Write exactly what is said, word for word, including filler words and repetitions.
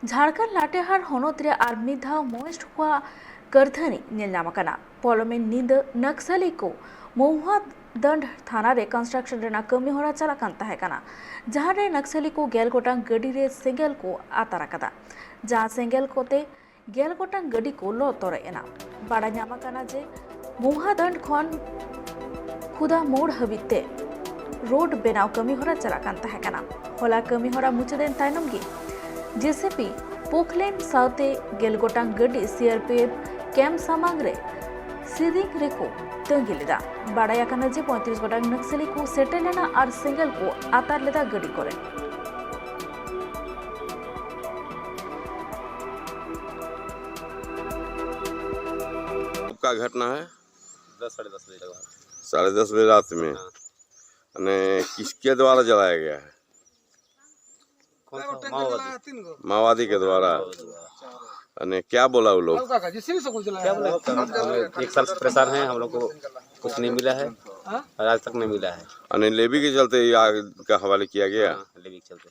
ᱡᱷᱟᱲᱠᱷᱚᱸᱰ ᱞᱟᱴᱮᱦᱟᱨ ᱦᱚᱱᱚᱛ ᱨᱮ ᱟᱨ ᱢᱤᱫ ᱫᱷᱟᱣ ᱢᱚᱦᱮᱥᱴ ᱠᱚᱣᱟᱜ ᱠᱟᱹᱨᱫᱷᱟᱹᱱᱤ ᱧᱮᱞ ᱧᱟᱢ ᱟᱠᱟᱱᱟ᱾ ᱯᱚᱞᱚᱢᱤᱱ ᱧᱤᱫᱟᱹ ᱱᱟᱠᱥᱟᱞᱤ ᱠᱚ ᱢᱚᱦᱩᱣᱟ ᱫᱟᱱᱰ ᱛᱷᱟᱱᱟ ᱨᱮ ᱠᱚᱱᱥᱴᱨᱟᱠᱥᱚᱱ ᱨᱮᱱᱟᱜ ᱠᱟᱹᱢᱤ ᱦᱚᱨᱟ ᱪᱟᱞᱟᱜ ᱠᱟᱱ ᱛᱟᱦᱮᱸ ᱠᱟᱱᱟ, ᱡᱟᱦᱟᱸ ᱨᱮ ᱱᱟᱠᱥᱟᱞᱤ ᱠᱚ ᱜᱮᱞ ᱜᱚᱴᱟᱝ ᱜᱟᱹᱰᱤ ᱨᱮ ᱥᱮᱸᱜᱮᱞ ᱠᱚ ᱟᱛᱟᱨ ᱟᱠᱟᱫᱟ, ᱡᱟᱦᱟᱸ ᱥᱮᱸᱜᱮᱞ ᱠᱚᱛᱮ ᱜᱮᱞ ᱜᱚᱴᱟᱝ ᱜᱟᱹᱰᱤ ᱠᱚ ᱞᱚ ᱛᱚᱨᱚᱡ ᱮᱱᱟ᱾ ᱵᱟᱲᱟᱭ ᱧᱟᱢ ᱟᱠᱟᱱᱟ ᱡᱮ ᱢᱚᱦᱩᱣᱟ ᱫᱟᱱᱰ ᱠᱷᱚᱱ ᱠᱷᱩᱫᱟ ᱢᱳᱲ ᱦᱟᱹᱵᱤᱡ ᱛᱮ ᱨᱳᱰ ᱵᱮᱱᱟᱣ ᱠᱟᱹᱢᱤ ᱦᱚᱨᱟ ᱪᱟᱞᱟᱜ ᱠᱟᱱ ᱛᱟᱦᱮᱸ ᱠᱟᱱᱟ᱾ ᱦᱚᱞᱟ ᱠᱟᱹᱢᱤ ᱦᱚᱨᱟ ᱢᱩᱪᱟᱹᱫ ᱮᱱ ᱛᱟᱭᱱᱚᱢ ᱜᱮ ᱡᱮᱥᱤᱯᱤ ᱯᱳᱠᱞᱮᱱ ᱥᱟᱶᱛᱮ ᱜᱮᱞ ᱜᱚᱴᱟᱝ ᱜᱟᱹᱰᱤ ᱥᱤ ᱟᱨ ᱯᱤ ᱮᱯᱷ ᱠᱮᱢᱯ ᱥᱟᱢᱟᱝ ᱨᱮ ᱥᱤᱫᱤᱝ ᱨᱮᱠᱚ ᱛᱟᱹᱝᱜᱤ ᱞᱮᱫᱟ᱾ ᱵᱟᱲᱟᱭ ᱟᱠᱟᱱᱟ ᱡᱮ ᱯᱚᱸᱭᱛᱨᱤᱥ ᱜᱚᱴᱟᱝ ᱱᱟᱠᱥᱟᱞᱤ ᱠᱚ ᱥᱮᱴᱮᱨ ᱞᱮᱱᱟ ᱟᱨ ᱥᱮᱸᱜᱮᱞ ᱠᱚ ᱟᱛᱟᱨ ᱞᱮᱫᱟ ᱜᱟᱹᱰᱤ ᱠᱚᱨᱮ᱾ कब का घटना है? दस साढ़े दस बजे तक। साढ़े दस बजे रात में। हाँ। यानी किसके द्वारा जलाया गया है? कौन सा? माओवादी। माओवादी के द्वारा। माओवादी द्वारा। यानी क्या बोला वो लोग? क्या बोले? हम लोग एक साल से परेशान हैं, हम लोग को कुछ नहीं मिला है और आज तक नहीं मिला है। यानी लेवी के चलते ये आग का हवाले किया गया। हाँ, लेवी के चलते।